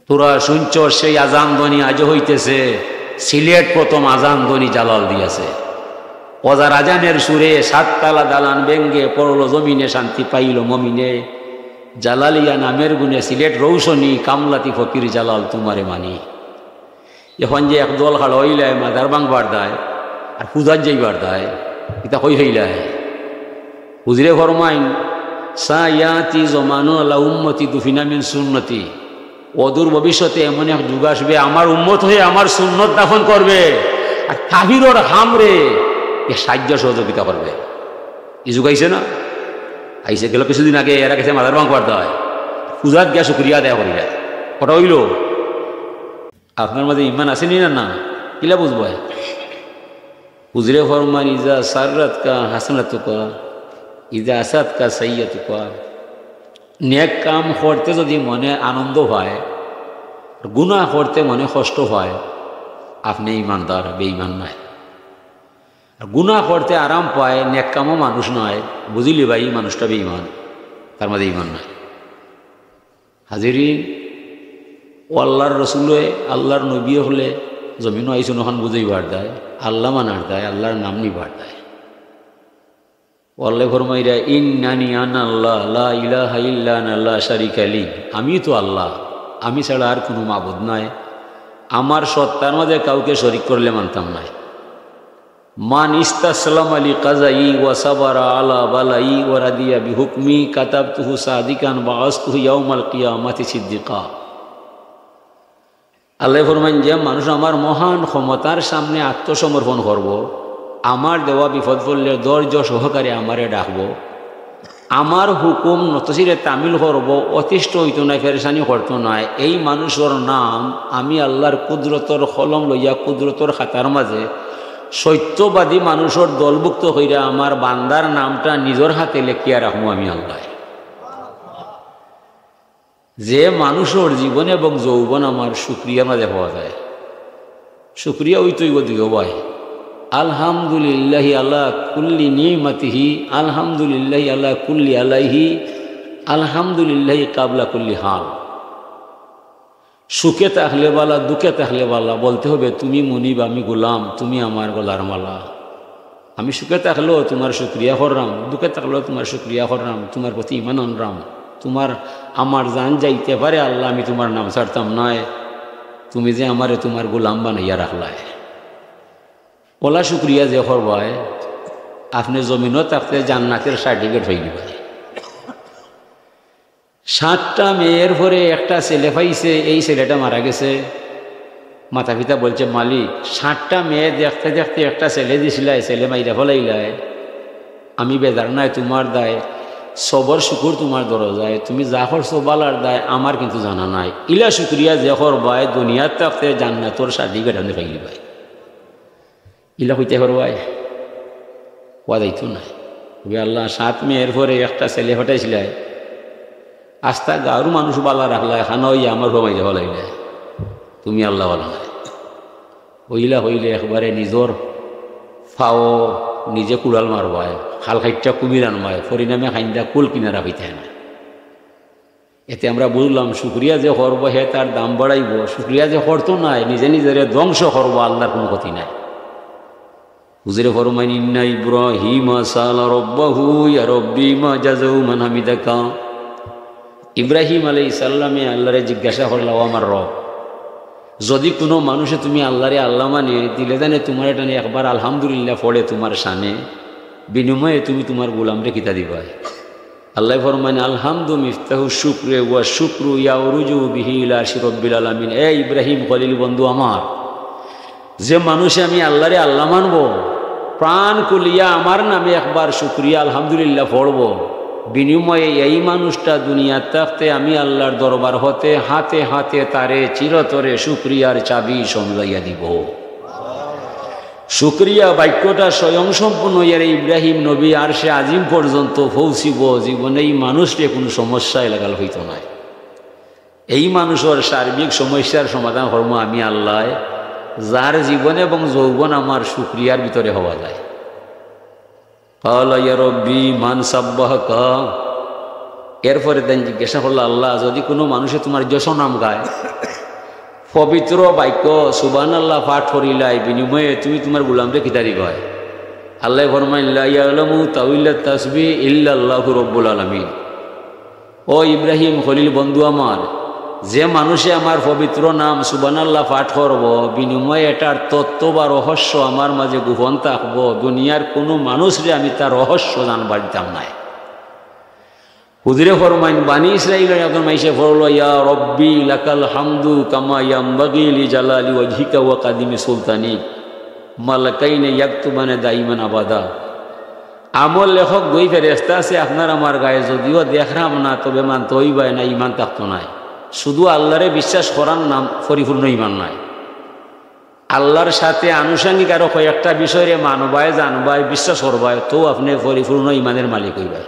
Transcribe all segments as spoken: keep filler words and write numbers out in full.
তোরা শুনছস সেই আজান ধ্বনি আজও হইতেছে, সিলেট প্রথম আজান ধ্বনি জালাল দিয়াছে। অজার আজানের সুরে সাততলা দালান ভেঙ্গে পড়ল জমিনে, শান্তি পাইল মমিনে। জালালিয়া নামের গুণে সিলেট রৌশনি, কামলাতি ফকির জালাল তোমারে মানি। এখন যে একদল খাড়া অইলায় মাজার ভাঙবার দায় আর পূজাত যাইবার দায়, ইতা কই হইলায়? হুজুরে ফরমাইন, "সায়াতি জমানুন আলা উম্মতি দুফিনা মিন সুন্নতি।" অদূর ভবিষ্যতে এমন এক যুগ আসবে, আমার উম্মত হয়ে আমার সুন্নত দাফন করবে, আর কাফিরর হামরে এ সাহায্য সহযোগিতা করবে। ই যুগ আইছে না? আইছে, গেল কিছুদিন আগে, এরা গেছে মাজার ভাঙবার দায়, পূজাত গিয়া শুকরিয়া আদায় করিয়া। ওটা হইল? আপনার মাঝে ইমান আছে নি না? না, কিলা বুঝবো? হুজুরে ফরমান, "ইজা সাররাতকা হাসানাতুকা, ইজা আসাতকা সাইয়াতুকা।" নেক কাম করতে যদি মনে আনন্দ হয়, গুনাহ করতে মনে কষ্ট হয়, আপনি ইমানদার, বেঈমান নায়। আর গুনাহ করতে আরাম পায়, নেক কামও মানুষ নায়, বুঝিলি ভাই, এই মানুষটা বেঈমান, তার মাঝে ইমান নাই। হাজিরিন, ও আল্লাহর রসুলে, আল্লাহর নবী হলে জমিনও আইসুন ওখান বুঝাইবার দায়, আল্লাহ মানার দায়, আল্লাহর নাম নিবার দায়। ও আল্লাহ ফরমাইরা, "ইন্নানি আনা আল্লাহ, লা ইলাহা ইল্লা আনা, লা শারিকা লি।" আমি তো আল্লাহ, আমি ছাড়া আর কোনো মাবুদ নাই। আমার সত্তার মাঝে কাউকে শরিক করলে মানতাম নাই। মান ইস্তাসলামা লি কাজাই ওয়া সাবারা আলা বালাই ওয়া রাদিয়া বিহুকমি কাতাবতুহু সাদিকান বাআসতুহু ইয়াউমাল কিয়ামাতি সিদ্দিকা। আল্লাহ ফরমাইন, "যে মানুষ আমার মহান ক্ষমতার সামনে আত্মসমর্পণ করব, আমার দেওয়া বিপদ পড়লে ধৈর্য সহকারে আমারে ডাকবো, আমার হুকুম নতশিরে তামিল করব, অতিষ্ঠ হইতো না, পেরেশানি করতো না, এই মানুষর নাম আমি আল্লাহর কুদরতর কলম লইয়া কুদরতর খাতার মাঝে সত্যবাদী মানুষর দলভুক্ত কইরা আমার বান্দার নামটা নিজর হাতে লেখিয়া রাখবো আমি আল্লাহ।" যে মানুষর জীবন এবং যৌবন আমার শুকরিয়ার মাঝে পাওয়া যায়, শুকরিয়া ওই তো দুই ভাই, আলহামদুলিল্লাহি আলা কুল্লি নিমাতিহি, আলহামদুলিল্লাহি আলা কুল্লি আলাইহি, আলহামদুলিল্লাহি কাবলা কুল্লি হাল। সুখে থাকলে বালা, দুঃখে থাকলে বালা, বলতে হবে, "তুমি মুনিব, আমি গোলাম, তুমি আমার গলার মালা।" আমি সুখে থাকলেও তোমার শুকরিয়া করলাম, দুঃখে থাকলেও তোমার শুকরিয়া করলাম, তোমার প্রতি ইমান আনলাম। তোমার, আমার জান যাইতে পারে আল্লাহ, আমি তোমার নাম ছাড়তাম নায়। তুমি যে আমারে তোমার গোলাম বানাইয়া রাখলায়। ওলা শুকরিয়া যে করবায়, আপনি জমিনও থাকতে জান্নাতের সার্টিফিকেট পাইলিবায়। সাতটা মেয়ের পরে একটা ছেলে পাইছে, এই ছেলেটা মারা গেছে। মাতা পিতা বলছে, "মালিক, সাতটা মেয়ে দেখতে দেখতে একটা ছেলে দিছিলায়, ছেলে মাইরা ফেলাইলায়। আমি বেজার নায় তোমার দায়, সবর শুকুর তোমার দরজায়, তুমি যা করছো বালার দায়, আমার কিন্তু জানা নাই।" ইলা শুকরিয়া যে করবায়, দুনিয়ার থাকতে জান্নাতর সার্টিফিকেট আপনি পাইলিবায়। ইলা কইতে পারবায়? ওয়া যাইতো না। তবে আল্লাহ সাত মেয়ের পরে একটা ছেলে পাঠাইছিলায়, আস্তা গাঁওর মানুষ বালা রাখলায়, খানা হইয়া আমার ঘুমাই যাওয়া লাগলে, তুমি আল্লাহ বালা নাই। ওইলা হইলে একবারে নিজর ফাও নিজে কুড়াল মারবায়, খাল খাইট্টা কুমির আনবায়, পরিণামে খাইন্দা কুল কিনারা হইতে না। এতে আমরা বুঝলাম, শুকরিয়া যে করবো, হে তার দাম বাড়াইবো, শুকরিয়া যে করতো নায়, নিজে নিজেরে ধ্বংস করবো, আল্লাহর কোনো ক্ষতি নাই। হুজুরে ফরমাইন, "ইন্না ইব্রাহিমা সাআলা রাব্বাহু, ইয়া রাব্বি মা জাযাউ মান হামিদাকা।" ইব্রাহিম আলাইহিস সালামে আল্লাহরে জিজ্ঞাসা করলা, "ও আমার রব, যদি কোনো মানুষে তুমি আল্লাহরে আল্লাহ মানে, দিলে জানে তোমার এটা নিয়ে একবার আলহামদুলিল্লাহ পড়ে তোমার শানে, বিনিময়ে তুমি তোমার গোলামরে কিতা দিবায়?" আল্লাহ ফরমাইন, "আলহামদু মিফতাহু শুকরে ওয়া শুকরু ইয়াউরুজু বিহি ইলা আরশি রব্বিল আলামিন।" এ ইব্রাহিম খলিল বন্ধু আমার, যে মানুষে আমি আল্লাহরে আল্লাহ মানবো, প্রাণ খুলিয়া আমার নামে একবার শুকরিয়া আলহামদুলিল্লাহ পড়বো, বিনিময়ে এই মানুষটা দুনিয়াত থাকতে আমি আল্লাহর দরবার হতে হাতে হাতে তারে চিরতরে শুকরিয়ার চাবি সমঝাইয়া দিব। শুকরিয়া বাক্যটা স্বয়ংসম্পূর্ণ ইয়ারে ইব্রাহিম নবী আরশে আজিম পর্যন্ত পৌঁছিব, জীবনে এই মানুষরে কোনো সমস্যায় লাগাল হইতো নায়। এই মানুষর সার্বিক সমস্যার সমাধান করবো আমি আল্লাহ, যার জীবন এবং যৌবন আমার শুকরিয়ার ভিতরে হওয়া যায়। "ক্বালা ইয়া রাব্বি মান সাব্বাহাকা।" এরপরে তাইন জিজ্ঞাসা করলা, "আল্লাহ, যদি কোনো মানুষে তোমার যশ নাম গায়, পবিত্র বাক্য সুবহানাল্লাহ পাঠ করিলায়, বিনিময়ে তুমি তুমার গোলামরে কিতা দিবায়? আল্লায় ফরমাইন, "লা ইয়ালামু তাউইলা তাসবিহ ইল্লাল্লাহু রাব্বুল আলামিন।" ও ইব্রাহিম খলিল বন্ধু আমার, যে মানুষে আমার পবিত্র নাম সুবহানাল্লাহ পাঠ করবো, বিনিময়ে এটার তত্ত্ব বা রহস্য আমার মাঝে গোপন থাকবো, দুনিয়ার কুনু মানুষরে আমি তার রহস্য জানবার দিতাম নায়। হুজুরে ফরমাইন, বানি ইসরাইলর একজন মাইনষে পড়লো, "ইয়া রব্বি লাকাল হামদু কামা ইয়ামবাগি লিজালালি ওয়াজহিকা ওয়া কাদিমি সুলতানি, মালাকাইনে ইয়াকতুবানে দাইমান আবাদা।" আমল লেখক দুই ফেরেশতা আছে আপনার আমার গায়ে, যদিও দেখরাম না, তবে মানতে অইবায় না, ইমান থাকতো নায়। শুধু আল্লারে বিশ্বাস করার নাম পরিপূর্ণ ইমান নায়। আল্লার সাথে আনুষঙ্গিক আরো কয়েকটা বিষয়রে মানবায়, জানবায়, বিশ্বাস করবায়, তো আপনে পরিপূর্ণ ইমানের মালিক অইবায়।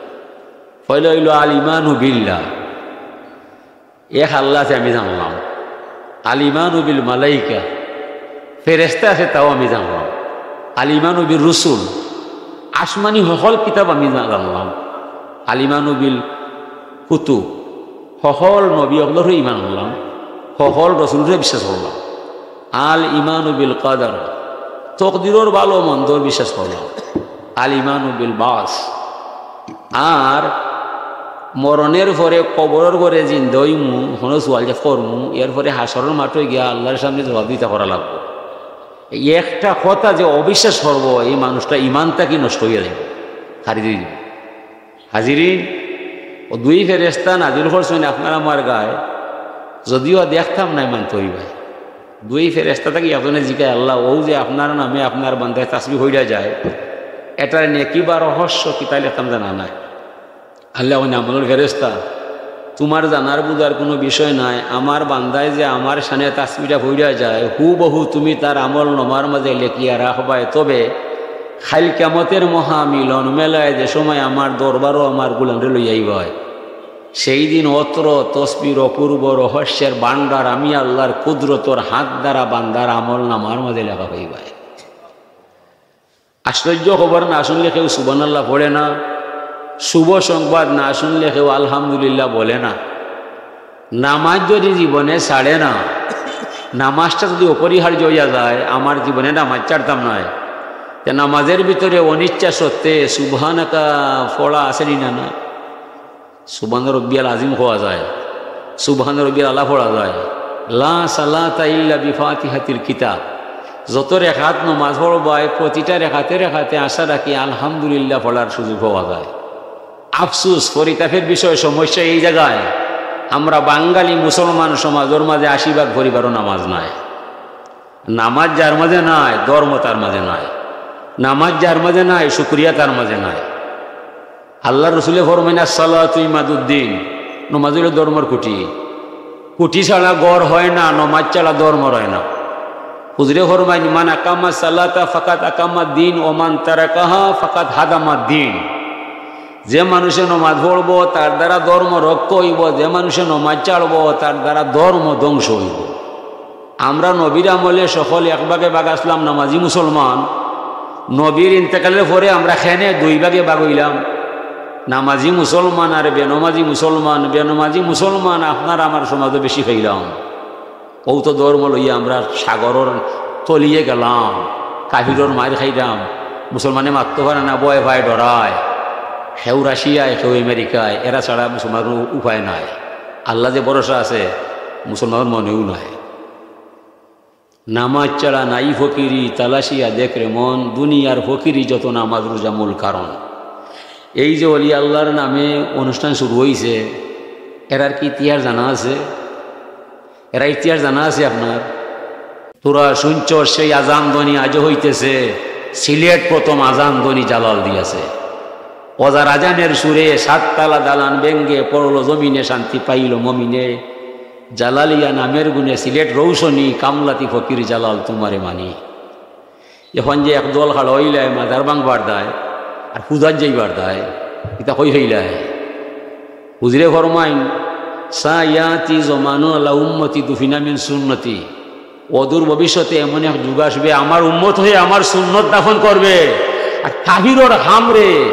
পয়লা অইলো আল ইমানু বিল্লাহ, এক আল্লাতে আমি জানলাম। আল ইমানু বিল মালাইকা, ফেরেশতা আছে তাও আমি জানলাম। আল ইমানু বির রুসুল, আসমানি হকল কিতাব আমি জা-, জানলাম। আল ইমানু বিল কুতুব, হকল নবী অকলরে ইমান আনলাম, হকল রসুলরে বিশ্বাস করলাম। আল ইমানু বিল কাদার, তকদিরর ভালো মন্দর বিশ্বাস করলাম। আল ইমানু বিল বাস, আর মরণের পরে কবরর পরে জিন্দা অইমু, হনো সুয়াল যে করমু, এরপরে হাশরর মাঠো গিয়া আল্লার সামনে জবাব দিতা করা লাগবো। এই একটা কথা যে অবিশ্বাস করবো, এই মানুষটা ইমান থাকি নষ্ট অইয়া যাইবো, খারিজ অইযিবো। হাজিরিন, ও দুই ফেরেশতা নাজিল করছইন আপনার আমার গায়ে, যদিও দেখতাম নায়, মানতে অইবায়। দুই ফেরেশতা থাকি একজনে জিকায়, "আল্লাহ, অউ যে আপনার নামে আপনার বান্দায় তাসবিহ পড়িয়া যায়, এটার নেকি বা রহস্য কিতা লেখতাম জানা নাই।" আল্লায় কইন, "আমলর ফেরেশতা, তুমার জানার বুঝার কুনু বিষয় নাই, আমার বান্দায় যে আমার শানে তাসবিহটা পড়িয়া যায়, হুবহু তুমি তার আমল নামার মাঝে লেখিয়া রাখবায়, তবে কাইল কিয়ামতের মহামিলন মেলায় যে সময় আমার দরবারো আমার গোলামরে লইয়া আইবায়, সেই দিন অত্র তসবির অপূর্ব রহস্যের ভান্ডার আমি আল্লার কুদরতর হাত দ্বারা বান্দার আমল নামার মাঝে লেখা অইবায়।" আশ্চর্য খবর না শুনলে কেউ সুবহানাল্লাহ পড়ে না, শুভ সংবাদ না শুনলে কেউ আলহামদুলিল্লাহ বলে না। নামাজ যদি জীবনে ছাড়ে না, নামাজটা যদি অপরিহার্য অইয়া যায়, "আমার জীবনে নামাজ ছাড়তাম নায়", তে নামাজের ভিতরে অনিচ্ছা সত্ত্বে সুবহানাকা পড়া আছে নি না? না। সুবহান রব্বিয়াল আজিম কওয়া যায়, সুবহান রব্বিয়াল আলা পড়া যায়। লা সালাতা ইল্লা বিফাতিহাতিল কিতাব। যত রেকাত নমাজ পড়বায়, প্রতিটা রেকাতে রেকাতে আশা রাখি আলহামদুলিল্লাহ পড়ার সুযোগ পাওয়া যায়। আফসুস, পরিতাপের বিষয়, সমস্যা এই জাগায়, আমরা বাঙালি মুসলমান সমাজর মাঝে আশি ভাগ পরিবারও নামাজ নাই। নামাজ যার মাঝে নাই, ধর্ম তার মাঝে নাই। নামাজ যার মাঝে নাই, শুকরিয়া তার মাঝে নাই। আল্লার রসুলে ফরমাইন, "আসসালাতু ইমাদুদ্দিন", নমাজ অইলো ধর্মর খুঁটি। খুঁটি ছাড়া ঘর হয় না, নমাজ ছাড়া ধর্ম রয় না। হুজুরে ফরমাইন, "মান আকামা সালাতা ফাকাদ আকামা দিন, ওমান তারাকাহা ফাকাদ হাদামা দিন।" যে মানুষে নমাজ পড়বো, তার দ্বারা ধর্ম রক্ষা অইবো, যে মানুষে নমাজ ছাড়বো, তার দ্বারা ধর্ম ধ্বংস অইবো। আমরা নবীর আমলে সকল এক ভাগে ভাগ আছলাম নামাজি মুসলমান। নবীর ইন্তেকালের পরে আমরা কেনে দুই ভাগে ভাগ অইলাম, নামাজি মুসলমান আর বেনমাজি মুসলমান। বেনমাজি মুসলমান আপনার আমার সমাজো বেশি পাইলাম। অউ তো ধর্ম লইয়া আমরা সাগরর তলিয়ে গেলাম, কাফিরর মাইর খাইলাম, মুসলমানে মাততো পারে না, ভয় পায়, ডরায়। কেউ রাশিয়ায়, কেউ আমেরিকায়, এরা ছাড়া মুসলমানর কুনু উপায় নাই। আল্লা যে ভরসা আছে, মুসলমানর মনেউ নাই। নামাজ ছাড়া নাই ফকিরি, তালাশিয়া দেখ রে মন, দুনিয়ার ফকিরি যত নামাজ রোজা মূল কারণ। এই যে অলি আল্লার নামে অনুষ্ঠান শুরু অইছে, এরার কি ইতিহাস জানা আছে? এরার ইতিহাস জানা আছে আপনার? তোরা শুনছস সেই আজান ধ্বনি আজও হইতেছে, সিলেট প্রথম আজান ধ্বনি জালাল দিয়াছে। অজার আজানের সুরে সাততলা দালান ভেঙ্গে পড়ল জমিনে, শান্তি পাইল মমিনে। জালালিয়া নামের গুণে সিলেট রৌশনি, কামলাতি ফকির জালাল তোমারে মানি। এখন যে একদল খাড়া অইলায় মাজার ভাঙবার দায় আর পূজার যাইবার দায়, ইতা কই হইলায়? হুজুরে ফরমাইন, "সা ইয়াতি জমানুন আলা উম্মতি দুফিনা মিন সুন্নতি।" অদূর ভবিষ্যতে এমন এক যুগ আসবে, আমার উম্মত হয়ে আমার সুন্নত দাফন করবে, আর কাফিরর হামরে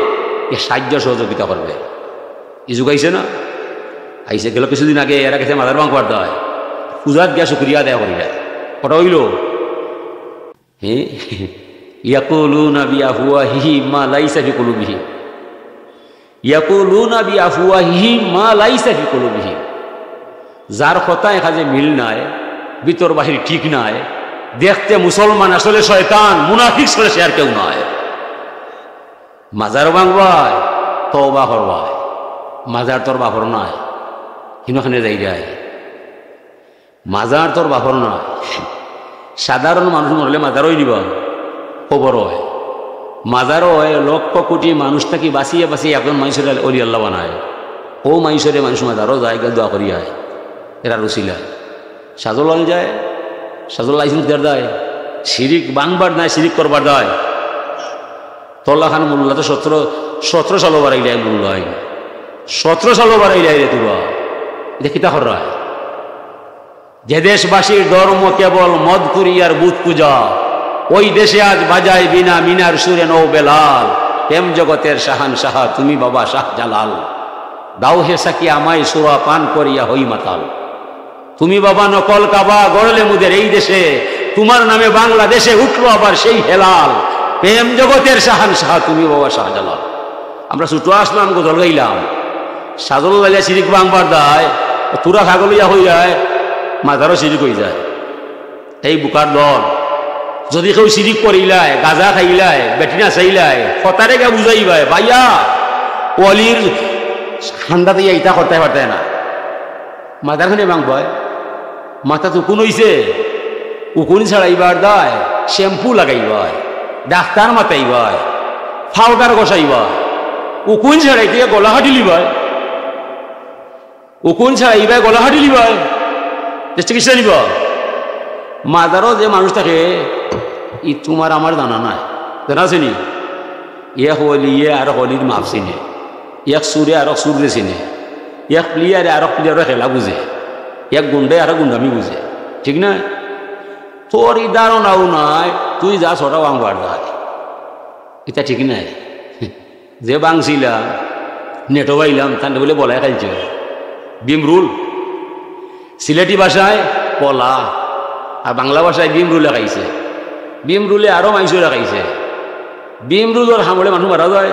এ সাহায্য সহযোগিতা করবে। ই যুগ আইছে না? আইছে, গেল কিছুদিন আগে এরা গেছে মাজার ভাঙবার দায়। পূজাত গিয়া শুকরিয়া আদায় করিলায়। ওটা অইলো, হে, ইয়াকুলুনা বিআফওয়াহিহিম মা লাইসা ফি কুলুবিহিম। ইয়াকুলুনা বিআফওয়াহিহিম মা লাইসা ফি কুলুবিহিম। যার কথায় কাজে মিল নাই, ভিতর বাহির ঠিক নাই, দেখতে মুসলমান, আসলে শয়তান, মুনাফিক ছাড়া সে আর কেউ নাই। মাজার ভাঙবায়, তওবা করবায়, মাজার তোর বাপর নায়, হিনো খানে যাইরায়। মাজার তোর বাপর নায়। সাধারণ মানুষ মরলে মাজার অইনি বা? কবর অয়। মাজার অয় লক্ষ কোটি মানুষ থাকি বাঁচিয়া বাঁচিয়া একজন মানষরে অলি আল্লাহ বানায়। অউ মানষরে মানুষ মাজারো যায়, গিয়া দোয়া করি আয়। এরার উছিলায়। শাহজালাল যায়, শাহজালাল লাইসেন্স দেওয়ার দায়, শিরিক ভাঙবার দায়, শিরিক করবার দায়। তোর লাখান মোল্লা তো সতেরো, সতেরো সালো বাড়াইলায় মোল্লা আইন। সতেরো সালো বাড়াইলায় রে তোরা। ইটা কিতা কররায়? যে দেশবাসীর ধর্ম কেবল মদ কুড়ি আর বুত পূজা, ওই দেশে আজ বাজায় বিনা মিনার সুরে নও বেলাল। প্রেম জগতের শাহানশাহ তুমি বাবা শাহজালাল। দাও হে সাকি আমায় সুরা পান করিয়া হই মাতাল। তুমি বাবা নকল কাবা গড়লে মুদের এই দেশে, তোমার নামে বাংলাদেশে উঠলো আবার সেই হেলাল। প্রেম জগতের শাহানশাহ তুমি বাবা শাহজালাল। আমরা ছুটো আসলাম, গজল গাইলাম, শাহজালাল আলিয়া শিরিক ভাঙবার দায়, তোরা ছাগল ইয়া হইয়ায়, মাজারও শিরিক অইযায়। এই বুকার দল, যদি কেউ শিরিক করিলায়, গাঁজা খাইলায়, বেটি নাচাইলায়, কথারে গিয়া বুঝাইবায়, ভাইয়া, অলির খান্দাত ইয়া ইতা করতে পারতে না। মাজার খানে ভাঙবায়, মাথাত উকুন অইছে, উকুন ছাড়াইবার দায়, শ্যাম্পু লাগাইবায়, ডাক্তার মাতাইবায়, পাউডার ঘষাইবায়, উকুন ছাড়াইতে গলা কাটিলিবায়। উকুন ছাড়াইবায়, গলা কাটিলিবায়, তে চিকিৎসা নিবা। মাজারো যে মানুষ থাকে, ই তোমার আমার জানা নাই, জানা আছে নি? এক অলিয়ে আর অলির মাপ চিনে, এক চুরে আর এক চুররে চিনে, এক প্লেয়ারে আর এক প্লেয়ারর খেলা বুঝে, এক গুন্ডায় আর এক গুন্ডামি বুঝে, ঠিক না? তোর ই ধারণাও নাই, তুই যা ছটা ভাঙবার যায়, ইটা ঠিক নাই। যে ভাঙছিলাম, নেটো পাইলাম, তানরে বুলে বলায় খাইছে। ভীমরুল, সিলেটি ভাষায় বলা, আর বাংলা ভাষায় ভীমরুলে খাইছে। ভীমরুলে আরো মানষরে খাইছে। ভীমরুলর কামড়ে মানুষ মারা যায়?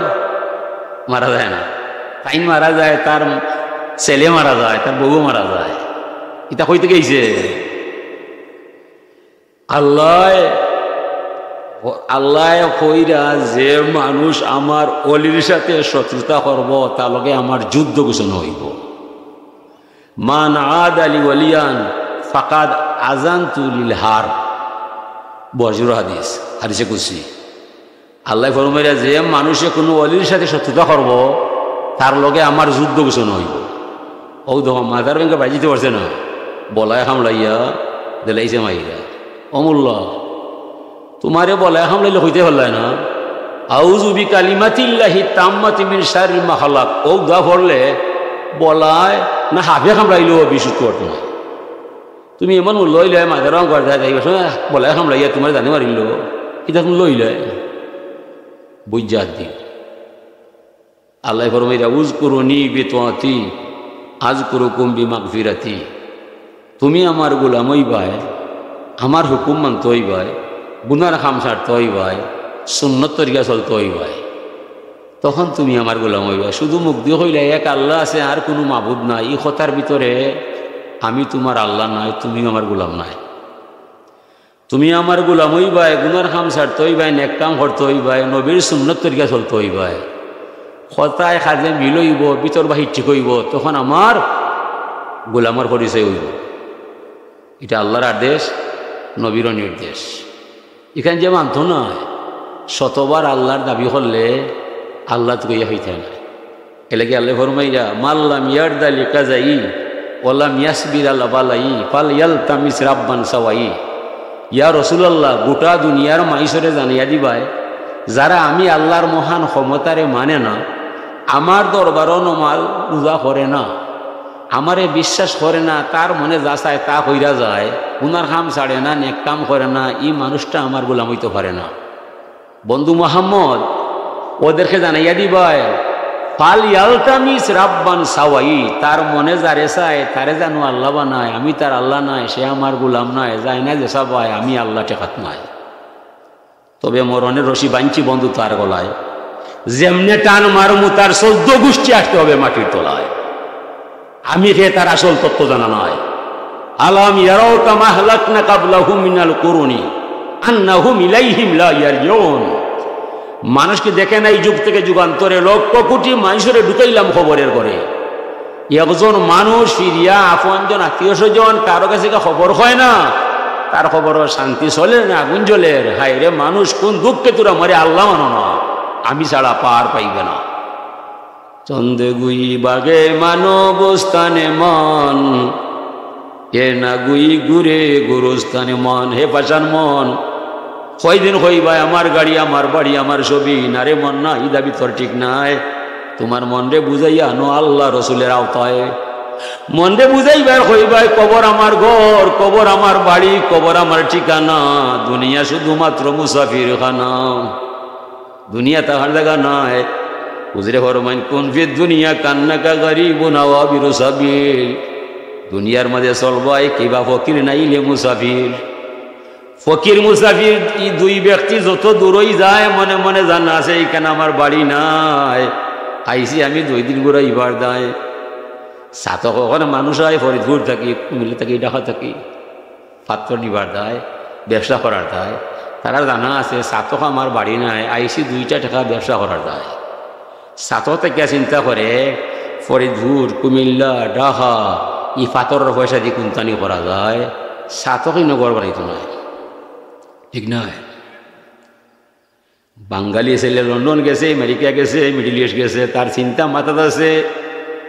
মারা যায় না। তাইন মারা যায়, তার ছেলে মারা যায়, তার বউ মারা যায়। ইটা কই থাকি আইছে? আল্লায়, আল্লায় কইরা, যে মানুষ আমার অলির সাথে শত্রুতা করবো, তার লগে আমার যুদ্ধ ঘোষণা অইবো। মান আদা লি ওয়ালিয়ান ফাকাদ আযানতু বিল হারব। বুখারীর হাদিস, হাদিসে কুদসি। আল্লায় ফরমাইরা, যে মানুষে কুনু অলির সাথে শত্রুতা করবো, তার লগে আমার যুদ্ধ ঘোষণা অইবো। অউ দেখো, মাজার ভাঙ্গা বাইজিতে পারছে না, বলায় কামড়াইয়া দিলাইছে মাইরা। ও মোল্লা, তোমারে বলায় কামড়াইলে কইতে পারলায় না, আউযু বিকালিমাতিল্লাহি তাম্মাতি মিন শাররি মা খালাক। অউ দোয়া পড়লে বলায় না হাফে কামড়াইলেও বিষ উঠতে পারতো না। তুমি এমন মোল্লা অইলায়, মাজার ভাঙ্গবার যায়, যাইবার সময় বলায় কামড়াইয়া তোমারে জানে মারিলো, ইটা তুমি লইলায়। বুঝা দিন। আল্লায় ফরমাইরা, উযকুরুনি বিতাআতি আযকুরুকুম বিমাগফিরাতি। তুমি আমার গোলাম অইবায়, আমার হুকুম মানতো অইবায়, গুনার কাম ছাড়তো অইবায়, সুন্নত তরিকা চলতো অইবায়, তখন তুমি আমার গোলাম অইবায়। শুধু মুখদি কইলায়, এক আল্লা আছে, আর কুনু মাবুদ নাই, ই কথার ভিতরে আমি তোমার আল্লা নায়, তুমিও আমার গোলাম নায়। তুমি আমার গোলাম অইবায়, গুনার কাম ছাড়তো অইবায়, নেক কাম করতো অইবায়, নবীর সুন্নত তরিকা চলতো অইবায়। কথায় কাজে মিল অইবো, ভিতর বাহির ঠিক অইবো, তখন আমার গোলামর পরিচয় অইবো। ইটা আল্লার আদেশ, নবীরও নির্দেশ। ইখান যে মানতো নায়, শতবার আল্লার দাবি করলে আল্লাত গিয়া অইতো নায়। এরলাগি আল্লায় ফরমাইরা, মাল্লাম ইয়ারদা লিকাজাই ওয়ালাম ইয়াসবির আলা বালাই ফালইয়ালতামিস রাব্বান সাওয়াই। ইয়া রাসুলাল্লাহ, গোটা দুনিয়ার মানষরে জানাইয়া দিবায়, যারা আমি আল্লার মহান ক্ষমতারে মানে না, আমার দরবারো নমাজ রোজা করে না, আমারে বিশ্বাস করে না, তার মনে যা চায় তা কইরা যায়, গুনার কাম ছাড়ে না, নেক কাম করে না, ই মানুষটা আমার গোলাম অইতো পারে না। বন্ধু মোহাম্মদ, ওদেরকে জানাইয়া দিবায়, ফাল ইয়ালতামিস রাব্বান সাওয়াই, তার মনে যারে চায়, তারে জানো আল্লাহ বানায়, আমি তার আল্লাহ নায়, সে আমার গোলাম নায়, যায় না যে সবাই, আমি আল্লাহ ঠেকাত নায়। তবে মরণের রশি বানছি বন্ধু তার গলায়, যেমনে টান মারমু তার চৌদ্দ গুষ্টি আসতে হবে মাটির তলায়। আমি কে তার আসল তত্ত্ব জানা নাই। আলাম ইয়ারাও কাম আহলাকনা কাবলাহুম মিনাল কুরুনি আন্নাহুম ইলাইহিম লা ইয়ারজিউন। মানুষ কি দেখে না এই যুগ থেকে যুগান্তরে লক্ষ কোটি মানুষরে ঢুকাইলাম খবরের ঘরে, একজন মানুষ ফিরিয়া আপনজন আত্মীয় স্বজন কারো কাছে গিয়া খবর হয় না, তার খবর শান্তি চলের না আগুন জ্বলের। হায় রে মানুষ, কোন দুঃখে তোরা মরে আল্লাহ মানো না, আমি ছাড়া পার পাইবে না। চন্দে গুই বাগে মানব স্থানে মন, এ না গুই গুরে গুরুস্থানে মন। হে পাষাণ মন, কয়দিন কইবায় আমার গাড়ি, আমার বাড়ি, আমার সবই? না রে মন, না, ই দাবি তোর ঠিক নাই। তোমার মনরে বুঝাইয়া আনো আল্লাহ রসুলের আওতায়। মনরে বুঝাইবায়, কইবায় কবর আমার ঘর, কবর আমার বাড়ি, কবর আমার ঠিকানা, দুনিয়া শুধুমাত্র মুসাফির খানা। দুনিয়া তাহার জাগা নায়। হুজুরে ফরমাইন, "কুন ফিদ দুনিয়া কান্নাকা গারিবুন আও আবিরু সাবিল।" দুনিয়ার মাঝে চলবায় কিবা ফকির নাইলে মুসাফির। ফকির মুসাফির ই দুই ব্যক্তি যত দূরই যায়, মনে মনে জানা আছে, "এইখানে আমার বাড়ি নাই, আইছি আমি দুই দিন ঘুরাইবার দায়।" ছাতক অখান মানুষ আয় ফরিদপুর থাকি, কুমিল্লা থাকি, ঢাকা থাকি। ফাত্তর নিবার দায়, ব্যবসা করার দায়। তারার জানা আছে, ছাতক আমার বাড়ি নাই, আইছি দুইটা টেকা ব্যবসা করার দায়। ছাতক থাকিয়া চিন্তা করে, ফরিদপুর, কুমিল্লা, ঢাকা, ই ফাত্তরর পয়সা দি কুন্তানি করা যায়। ছাতক ইনো ঘর বানাইতো নায়, ঠিক নায়? বাঙালি ছেলে লন্ডন গেছে, আমেরিকা গেছে, মিডল ইস্ট গেছে, তার চিন্তা মাথাত আছে,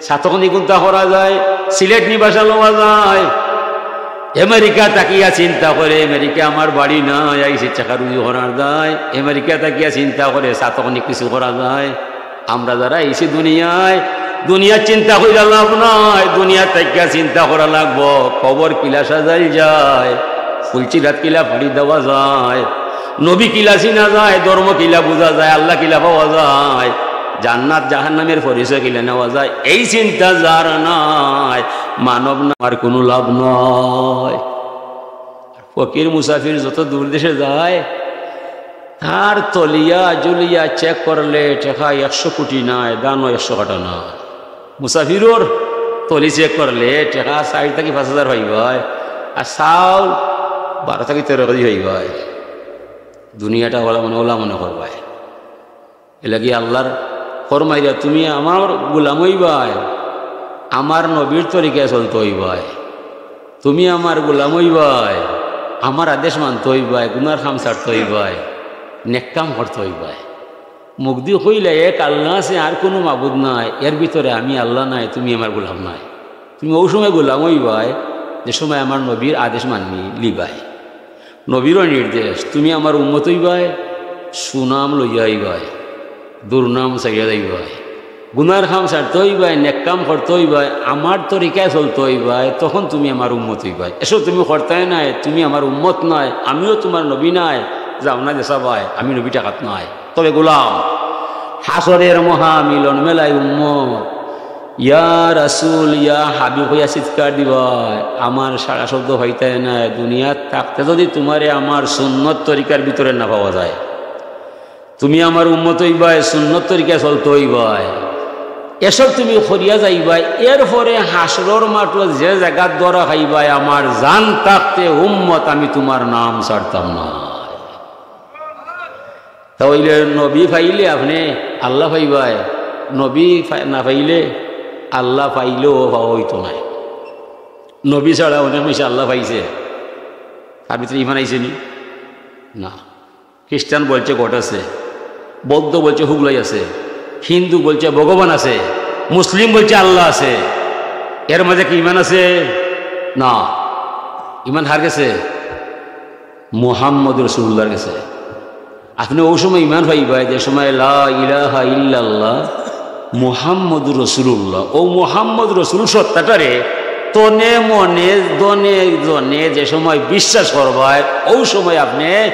ছাতক নি কুন্তা করা যায়, সিলেট নি বাসা লওয়া যায়। আমেরিকা থাকিয়া চিন্তা করে, আমেরিকা আমার বাড়ি নাই, আইছি টেকা রুজি করার দায়। আমেরিকা থাকিয়া চিন্তা করে, ছাতক নি কিছু করা যায়। আমরা যারা আইছি দুনিয়ায়, দুনিয়ার চিন্তা কইরা লাভ নাই, দুনিয়া থাকিয়া চিন্তা করা লাগবো, কবর কিলা সাজাইল যায়, ফুলসিরাত কিলা পাড়ি দেওয়া যায়, নবী কিলা চিনা যায়, ধর্ম কিলা বুঝা যায়, আল্লাহ কিলা পাওয়া যায়, জান্নাত জাহান্নামের পরিচয় কিলা নেওয়া যায়, এই চিন্তা যার নাই, মানব না, আর কোনো লাভ নাই। ফকির মুসাফির যত দূর দেশে যায়, তার তলিয়া জুলিয়া চেক করলে টেকা একশো কোটি নাই, ধানও একশো কাটা নাই। মুসাফিরর তলি চেক করলে টেকা চাইর থাকি পাঁচ হাজার পাইবায়, আর চাউল বারো থাকি তেরো কেজি পাইবায়। দুনিয়াটা ওলা মনে, ওলা মনে করবায়। এরলাগি আল্লাহর ফরমাইরা, "তুমি আমার গোলাম অইবায়, আমার নবীর তরিকায় চলতে অইবায়, তুমি আমার গোলাম অইবায়, আমার আদেশ মানতে অইবায়, গুনার কাম ছাড়তে অইবায়, নেক কাম করতে অইবায়।" মুখদি কইলা, "এক আল্লাহ আছে, আর কোনো মাবুদ নাই, এর ভিতরে আমি আল্লাহ নাই, তুমি আমার গোলাম নায়।" তুমি অউ সময় গোলাম অইবায়, যে সময় আমার নবীর আদেশ মানি লিবায়। নবীরও নির্দেশ, "তুমি আমার উম্মত অইবায়, সুনাম লইয়া আইবায়, দুর্নাম ছাড়িয়া যাইবায়, গুনার কাম ছাড়তে অইবায়, নেক কাম করতে অইবায়, আমার তরিকায় চলতে অইবায়, তখন তুমি আমার উম্মত অইবায়। এসব তুমি করতায় নায়, তুমি আমার উম্মত নায়, আমিও তোমার নবী নায়, যাও না যেছা বায়, আমি নবী ঠেকাত নায়।" তবে গোলাম, হাশরের মহামিলন মেলায় উম্মত, "ইয়া রাসূল, ইয়া হাবিব" কইয়া চিৎকার দিবায়, আমার সাড়া শব্দ পাইতায় নায়। দুনিয়াত থাকতে যদি তোমারে আমার সুন্নত তরিকার ভিতরে না পাওয়া যায়, তুমি আমার উম্মত অইবায়, সুন্নত তরিকায় চলতে অইবায়, এসব তুমি করিয়া যাইবায়, এরপরে হাশরর মাঠো যে জাগাত ধরা খাইবায়, আমার জান থাকতে উম্মত, আমি তোমার নাম ছাড়তাম না। তা অইলে নবী পাইলে আপনে আল্লাহ পাইবায়, নবী পা-, না পাইলে আল্লাহ পাইলেও পাওয়া অইতো নায়। নবী ছাড়া অনেক মানুষে আল্লাহ পাইছে, তার ভিতরে ইমান আইছে নি? না। খ্রিস্টান বলছে God আছে, বৌদ্ধ বলছে হুগলাই আছে, হিন্দু বলছে ভগবান আছে, মুসলিম বলছে আল্লাহ আছে। এর মাঝে কি ইমান আছে? না। ইমান হার গেছে? মুহাম্মদ রসুলুল্লাহর গেছে। আপনে অউ সময় ইমান পাইবায় যে সময় লা ইলাহা ইল্লাল্লাহ মুহাম্মদুর রসুলুল্লাহ, অউ মুহাম্মদ রসুল সত্তাটারে তনে মনে ধনে জনে যে সময় বিশ্বাস করবায়, অউ সময় আপনে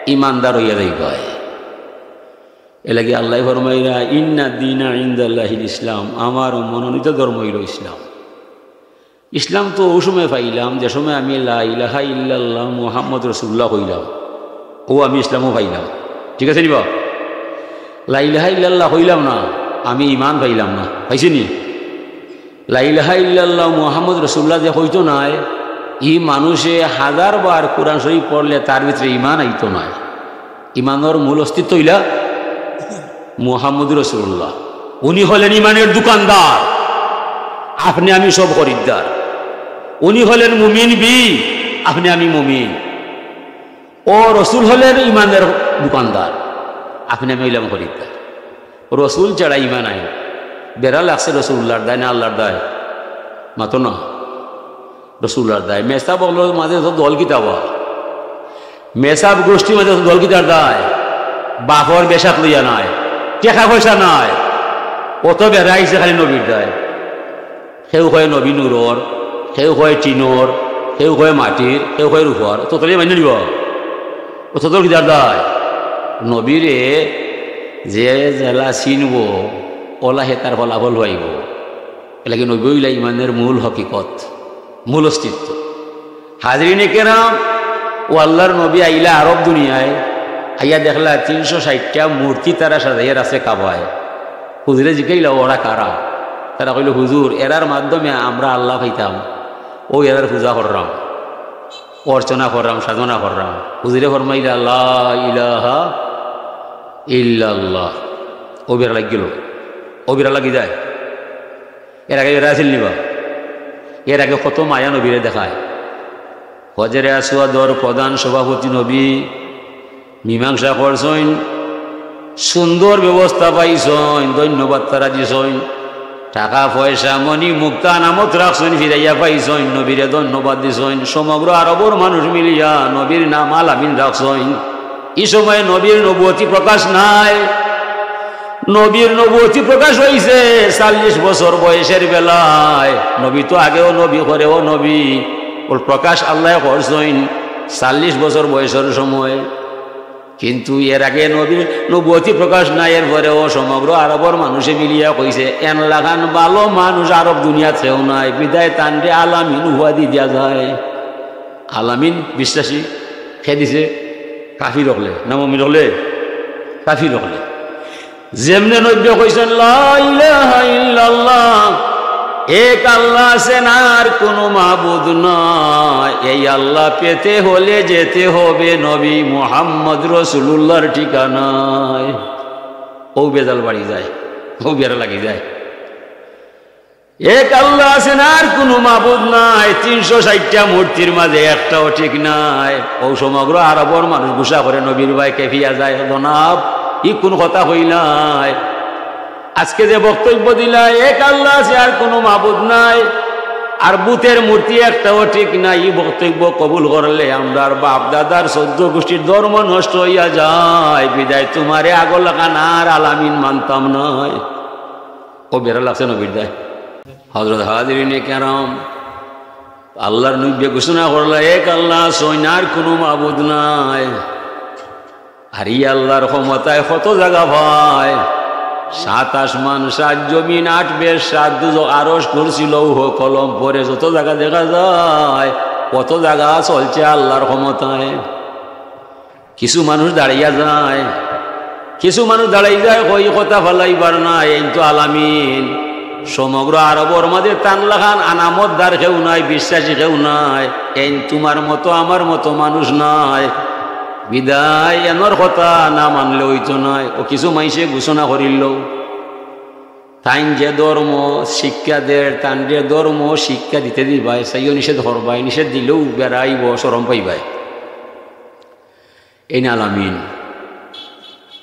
ইমানদার অইয়া যাইবায়। এরলাগি আল্লায় ফরমাইরা, "ইন্না দ্দীনা ইনদাল্লাহিল ইসলাম", আমার মনোনীত ধর্ম অইলো ইসলাম। ইসলাম তো অউ সময় পাইলাম যে সময় আমি লা ইলাহা ইল্লাল্লাহ মুহাম্মদ রাসূলুল্লাহ কইলাম, অউ আমি ইসলামও পাইলাম। ঠিক আছে নি বা? লা ইলাহা ইল্লাল্লাহ কইলাম না, আমি ইমান পাইলাম না। পাইছি নি? লা ইলাহা ইল্লাল্লাহ মুহাম্মদ রাসূলুল্লাহ যে কইতো নায়, ই মানুষে হাজার বার কোরআন শরীফ পড়লে তার ভিতরে ইমান আইতো নায়। ইমানর মূল অস্তিত্ব অইলা মুহাম্মদুর রাসূলুল্লাহ। উনি হলেন ইমানের দোকানদার, আপনে আমি সব খরিদ্দার। উনি হলেন মুমিন বি, আপনে আমি মুমিন। অউ রসুল হলেন ইমানের দোকানদার, আপনে আমি অইলাম খরিদ্দার। রসুল ছাড়া ইমান নাই। বেড়া লাগছে রসুলুল্লাহর দায় না আল্লাহর দায়? মাতো না। রসুলুল্লাহর দায়। মেসাব অকলর মাঝে তো দল কিতা বা? মেসাব গোষ্ঠীর মাঝে তো দল কিতার দায়? বাপর বেশাত লইয়া নাই, টেকা পয়সা নাই, অত বেড়া আইছে খালি নবীর দায়। কেউ কয় নবী নূরর, কেউ কয় টিনর, কেউ কয় মাটির, কেউ কয় রূপর। অত দলে মাইন্য নিবা? অত দল কিতার দায়? নবীরে যে যেলা চিনবো, অলা হে তার ফলাফল পাইবো। এরলাগি নবী অইলা ইমানের মূল হকিকত, মূল অস্তিত্ব। হাজিরিনে কেরাম, অউ আল্লাহর নবী আইলা আরব দুনিয়ায়, আইয়া দেখলা তিনশো ষাইটটা মূর্তি তারা সাজাইয়া রাখছে কাবায়। হুজুরে জিকাইলা, "অরা কারা?" তারা কইলো, "হুজুর, এরার মাধ্যমে আমরা আল্লাহ পাইতাম, অউ এরার পূজা কররাম, অর্চনা কররাম, সাধনা কররাম।" হুজুরে ফরমাইলা, "লা ইলাহা ইল্লাল্লাহ।" অউ বেড়া লাগি গেলো, অউ বেড়া লাগি যায়। এর আগে বেড়া আছিল নি বা? এর আগে কত মায়া নবীরে দেখায়। হজরে আসওয়াদর প্রধান সভাপতি নবী মীমাংসা করছইন, সুন্দর ব্যবস্থা পাইছইন, ধন্যবাদ তারা দিছইন। টাকা পয়সা মণি মুক্তা আনামত রাখছইন, ফিরাইয়া পাইছইন, নবীরে ধন্যবাদ দিছইন। সমগ্র আরবর মানুষ মিলিয়া নবীর নাম আলামিন রাখছইন। ই সময় নবীর নবুয়তি প্রকাশ নাই। নবীর নবুয়তি প্রকাশ অইছে চল্লিশ বছর বয়সের বেলায়। নবী তো আগেও নবী, পরেও নবী। অউ প্রকাশ আল্লায় করছইন চল্লিশ বছর বয়সের সময়। কিন্তু এর আগে নবীর নবুয়তি প্রকাশ নাই। এর পরেও সমগ্র আরবর মানুষে মিলিয়া কইছে, "এন লাখান ভালো মানুষ আরব দুনিয়াত কেউ নাই, বিদায় তানরে আলামিন উপাধি দিয়া যায়।" আলামিন বিশ্বাসী কে দিছে? কাফির অকলে, না মুমিন অকলে? কাফির অকলে। যেমনে নবীয়ে কইছইন, "লা ইলাহা ইল্লাল্লাহ, এক আল্লাহ আছেন, আর কোনো মাবুদ নাই, এই আল্লাহ পেতে হলে যেতে হবে নবী মুহাম্মদ রাসূলুল্লাহর ঠিকানায়।" অউ বেজাল বাড়ি যায়, অউ বেড়া লাগি যায়। এক আল্লাহ আছেন, আর কোনো মাবুদ নাই। তিনশো ষাইটটা মূর্তির মাঝে একটাও ঠিক নাই। অউ সমগ্র আরবর মানুষ গুসা করে নবীর বায় খেপিয়া যায়, "জনাব, ই কোন কথা কইলায়? আজকে যে বক্তব্য দিলায়, এক আল্লাহ আছে, আর কোনো মাবুদ নাই, আর বুতের মূর্তি একটাও ঠিক নাই, ই বক্তব্য কবুল করলে আমরার বাপ দাদার চৌদ্দ গোষ্ঠীর ধর্ম নষ্ট অইয়া যায়। বিদায় তুমারে আগর লাখান আর আলামিন মানতাম নায়।" অউ বেড়া লাগছে নবীর দায়। হযরত হাজিরিনে কেরাম, আল্লাহর নবীয়ে ঘোষণা করলা, "এক আল্লাহ আছইন, আর কোনো মাবুদ নাই।" আর ই আল্লাহর ক্ষমতায় কত জাগা পায়, সাত আসমান, সাত জমিন, আট বেহেশত, সাত দুজখ, আরশ, কুরসি, লৌহ, কলম, পরে যত জাগা দেখা যায়, অত জাগা চলছে আল্লাহর ক্ষমতায়। কিছু মানুষ দাঁড়াইয়া যায়, কিছু মানুষ দাঁড়াই যায়, কয়, "ই কথা ফালাইবার না, এইন তো আলামিন। সমগ্র আরবর মাঝে তান লাখান আনামতদার কেউ নাই, বিশ্বাসী কেউ নাই। এইন তুমার মতো আমার মতো মানুষ নাই। বিদায় এনর কথা না মানলে অইতো নায়।" অউ কিছু মাইনষে ঘোষণা করিল, তাইন যে ধর্ম শিক্ষা দের, তান যে ধর্ম শিক্ষা দিতে দিবায়, চাইও নিষেধ করবায়, নিষেধ দিলেও বেড়াইব, শরম পাইবায়। এইন আলামিন,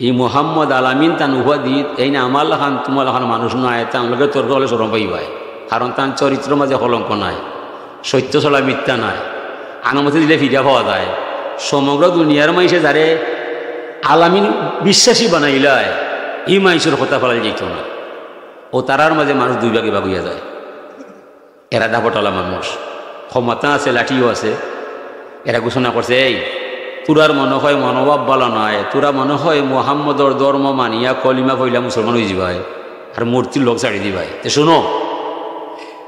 ই মুহাম্মদ আলামিন তান উপাধি, এইন আমার লাখান তুমার লাখান মানুষ নায়, তান লগে তর্ক করলে শরম পাইবায়। কারণ তান চরিত্রর মাঝে কলঙ্ক নাই, সত্য ছাড়া মিথ্যা নাই, আনামতে দিলে ফিরা পাওয়া যায়। সমগ্র দুনিয়ার মাইনষে যারে আলামিন বিশ্বাসী বানাইলায়, ই মাইনষর কথা ফালাই যাইতো না। অউ তারার মাঝে মানুষ দুই ভাগে ভাগ অইয়া যায়। এরা দাপটআলা মানুষ, ক্ষমতা আছে, লাঠিও আছে। এরা ঘোষণা করছে, "এই, তোরার মনে হয় মনোভাব ভালা নায়, তোরা মনে হয় মুহাম্মদর ধর্ম মানিয়া কলিমা পড়িয়া মুসলমান অইযিবায়, আর মূর্তির লগ ছাড়ি দিবায়। তে হুনো,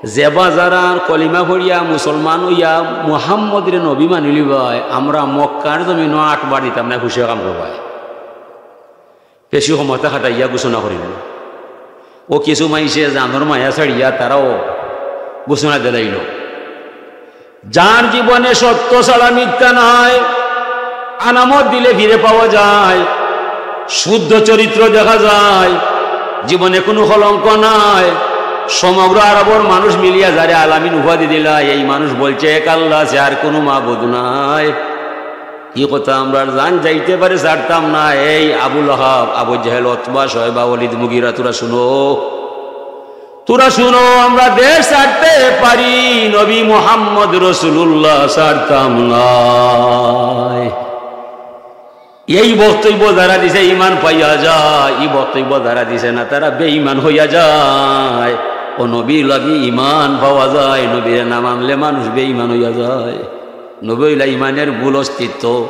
যেবা যারা কলিমা পড়িয়া মুসলমান অইয়া মুহাম্মদরে নবী মানিলিবায়, আমরা মক্কার জমিনো আটবার দিতাম নায়, হুশে কাম করবায়। বেশি ক্ষমতা খাটাইয়া ঘোষণা করিল। অউ কিছু মাইনষে জানর মায়া ছাড়িয়া তারাও ঘোষণা দিলাইল, যার জীবনে সত্য ছাড়া মিথ্যা নাই, আলামত দিলে ফিরে পাওয়া যায়, শুদ্ধ চরিত্র দেখা যায়, জীবনে কোনো কলঙ্ক নাই। সমগ্র আরবর মানুষ মিলিয়া যারে আলামিন উপাধি দিলা, এই মানুষ বলছে, "এক আল্লাহ আছে, আর কোনো মাবুদ নাই।" ই কথা আমরার জান যাইতে পারে ছাড়তাম না। এই আবু লাহাব, আবু জেহেল, উতবা, শয়বা, ওলিদ, মুগিরা, তোরা হুনো, তোরা হুনো, আমরা দেশ ছাড়তে পারি, নবী মুহাম্মদ রসুলুল্লাহ ছাড়তাম না। এই বক্তব্য যারা দিছে, ইমান পাইয়া যায়, ই বক্তব্য যারা দিছে না, তারা বেইমান হইয়া যায়। ও নবীর লাগি ইমান পাওয়া যায়, নবীরে না মানলে মানুষ বেইমান হইয়া যায়। নবী অইলা ইমানের মূল অস্তিত্ব,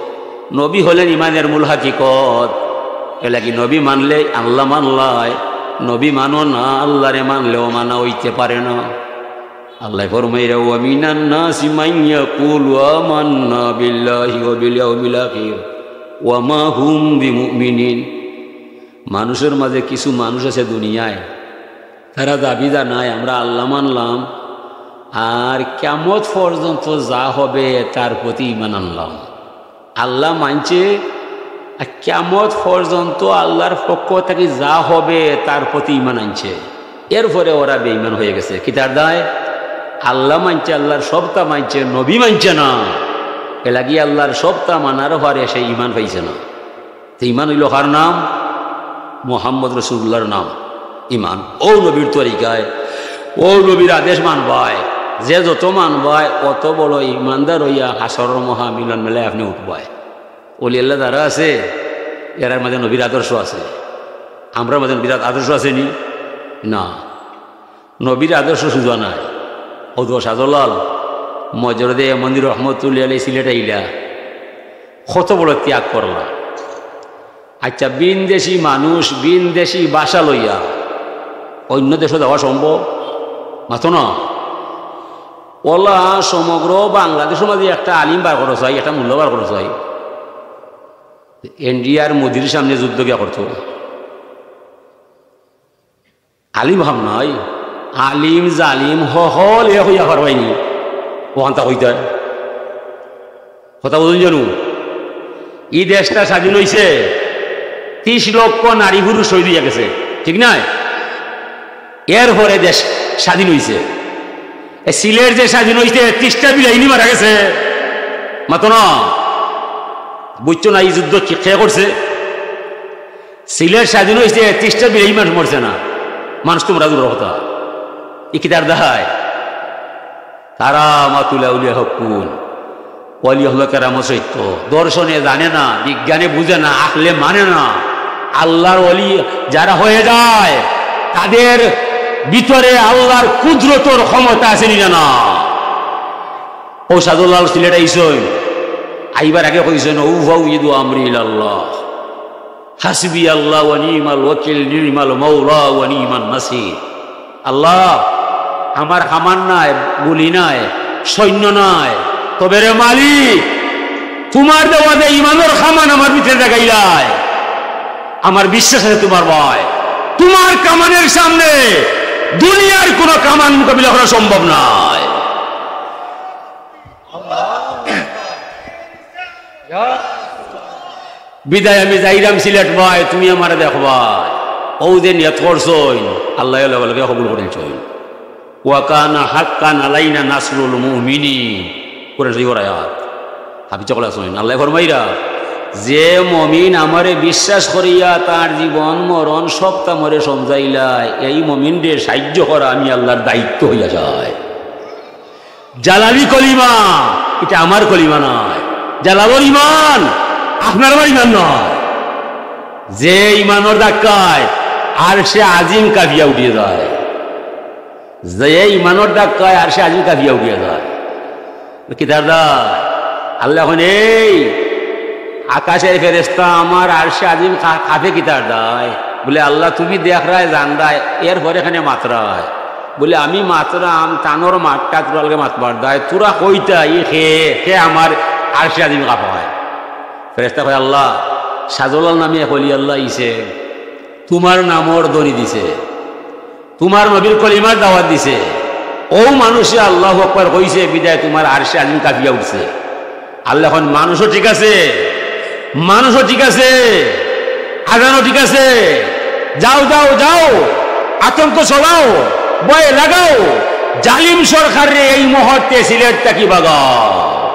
নবী হলেন ইমানের মূল হাকিকত। এর লাগি নবী মানলে আল্লাহ মানলায়, নবী মানো না, আল্লাহরে মানলেও মানা অইতে পারে না। আল্লায় ফরমাইরা, "ওয়া মিনান নাসি মান ইয়াকুলু আমান্না বিল্লাহি ওয়া বিল ইয়াউমিল আখির ওয়া মা হুম বিমুমিনিন।" মানুষর মাঝে কিছু মানুষ আছে দুনিয়ায়, তারা দাবি জানায়, "আমরা আল্লাহ মানলাম, আর কিয়ামত পর্যন্ত যা হবে তার প্রতি ইমান আনলাম।" আল্লাহ মানছে, আর কিয়ামত পর্যন্ত আল্লাহর পক্ষ থাকি যা হবে তার প্রতি ইমান আনছে। এরপরে ওরা বেইমান হয়ে গেছে। কিতার দায়? আল্লাহ মানছে, আল্লাহর সবতা মানছে, নবী মানছে না। এর লাগি আল্লাহর সবতা মানার পরে সে ইমান পাইছে না। তে ইমান অইল কার নাম? মুহাম্মদ রসুলুল্লাহর নাম। ইমান অউ নবীর তরিকায়, অউ নবীর আদেশ মানবায়। যে যত মানবায়, অত বড় ইমানদার অইয়া হাশরর মহামিলন মেলায় আপনে উঠবায়। অলি আল্লাহ যারা আছে, এরার মাঝে নবীর আদর্শ আছে। আমরার মাঝে নবীর আদর্শ আছে নি? না, নবীর আদর্শ সুজা নাই। অউ তো শাহজালাল মজরদে মন্দির রহমতুল্লাহ আলাইহি সিলেট আইলা, কত বড় ত্যাগ করলা। আচ্ছা, ভিনদেশি মানুষ, ভিনদেশি ভাষা লইয়া অন্য দেশো যাওয়া সম্ভব? মাতো না। অলা সমগ্র বাংলাদেশর মাঝে একটা আলিম বার করা চাই, একটা মোল্লা বার করা চাই। ইন্ডিয়ার মোদির সামনে যুদ্ধ কিয়া করতো? আলিম হাম নাই, আলিম জালিম হকল এক অইয়া পারবায়নি। অখানতা কইতায় কথা বুঝুন জানু। ই দেশটা স্বাধীন অইছে, ত্রিশ লক্ষ নারী পুরুষ শহীদ অইয়া গেছে, ঠিক নায়? এরপরে দেশ স্বাধীন অইছে। এ সিলেট যে স্বাধীন অইছে, ত্রিশটা বিলাইনি মারা গেছে। মাতো না, বুঝছো না ই যুদ্ধ কে, কে করছে? সিলেট স্বাধীন অইছে, ত্রিশটা বিলাইনি মানুষ মরছে না। মানুষ তো মরা দূরর কথা। ই কিতার দায়? কারামাতুল আউলিয়া হক্কুন। ওলি হকলর কেরামত সত্য। দর্শনে জানে না, বিজ্ঞানে বুঝে না, আকলে মানে না। আল্লাহর ওলি যারা হয়ে যায়, তাদের ভিতরে আল্লাহর কুদরতর ক্ষমতা আছে নি না? অউ শাহজালাল সিলেট আইছইন, আইবার আগে কইছইন, "উফাউইদু আমরি ইলাল্লাহ, হাসবি আল্লাহ ওয়া নি'মাল ওয়াকিল, নি'মাল মাওলা ওয়া নি'মান নাসির।" আল্লাহ, আমার কামান নাই, গুলি নাই, সৈন্য নাই, তবে রে মালিক, তুমার দেওয়া যে ইমানর কামান আমার ভিতরে লাগাইলায়, আমার বিশ্বাস আছে তুমার ভাই, তুমার কামানের সামনে দুনিয়ার কোনো কামান মোকাবিলা করা সম্ভব নয়। বিদায় আমি যাইরাম সিলেট ভাই, তুমি আমারে দেখবায়। অউ যে নিয়ত করছইন, আল্লায় লগে লগে কবুল করিলছইন। "ওয়া কানা হাক্কান আলাইনা নাসরুল মুমিনিন।" কোরআন শরীফর আয়াত। হাফিজ সকল আছইন, আল্লায় ফরমাইরা, "যে মমিন আমারে বিশ্বাস করিয়া তার জীবন মরণ সবতা মরে সমঝাইলায়, এই মমিনরে সাহায্য করা আমি আল্লাহর দায়িত্ব অইয়া যায়।" জালালি কলিমা, ইটা আমার কলিমা নায়। জালালর ইমান, আপনার আমার ইমান নায়। যে ইমানর ধাক্কায় আরশে আজিম কাঁপিয়া উঠিয়া যায়, যে ইমানর ধাক্কায় আরশে আজিম কাঁপিয়া উঠিয়া যায়। কিতার দায়? আল্লায় কইন, এই আকাশর ফেরেশতা আমার আরশে আজিম কা-, কাঁপে কিতার দায়? বলে, "আল্লাহ, তুমি দেখরায়, জানরায়, এরপরে কেনে মাতরায়?" বলে, "আমি মাতরাম, তানর মাতটা তুরার লগে মাতবার দায়, তুরা কইতায়, ই কে, কে আমার আরশে আজিম কাঁপায়?" ফেরেশতা কয়, "আল্লাহ, শাহজালাল নামে এক অলি আল্লাহ আইছে, তুমার নামর ধ্বনি দিছে।" তুমার নবীর কলিমার দাওয়াত দিছে। অউ মানুষে আল্লাহু আকবার কইছে, বিধায় তুমার আরশে আজিম কাঁপিয়া উঠছে। আল্লাহ কইন, "মানুষও ঠিক আছে, মানুষও ঠিক আছে, আজানও ঠিক আছে। যাও, যাও, যাও, আতঙ্ক ছড়াও, ভয় লাগাও, জালিম সরকাররে এই মুহূর্তে সিলেট থাকি ভাগাও।"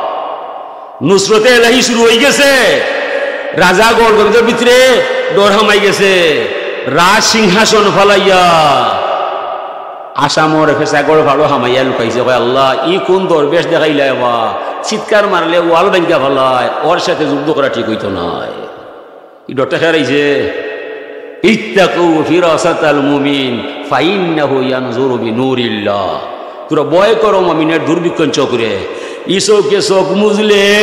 নুসরতে এলাহি শুরু অইগেছে। রাজা গৌরগঞ্জর ভিতরে ডর হামাই গেছে। রাজ সিংহাসন ফালাইয়া আসামর ফেসাগড় ফাড়ো হামাইয়া লুকাইছে। কয়, "আল্লাহ, ই কুন দরবেশ দেখাইলায় বা? চিৎকার মারলে ওয়াল ভাঙ্গিয়া ফালায়, অর সাথে যুদ্ধ করা ঠিক অইতো নায়।" ই ডরটা খেয়ার অইছে? "ইত্তাকু ফিরাসাতাল মুমিন ফাইন্নাহু ইয়ানজুরু বিনুরিল্লাহ।" তুরা ভয় করো মুমিনর দূরবীক্ষণ চকুরে। ই চউখে চউখ মুজলে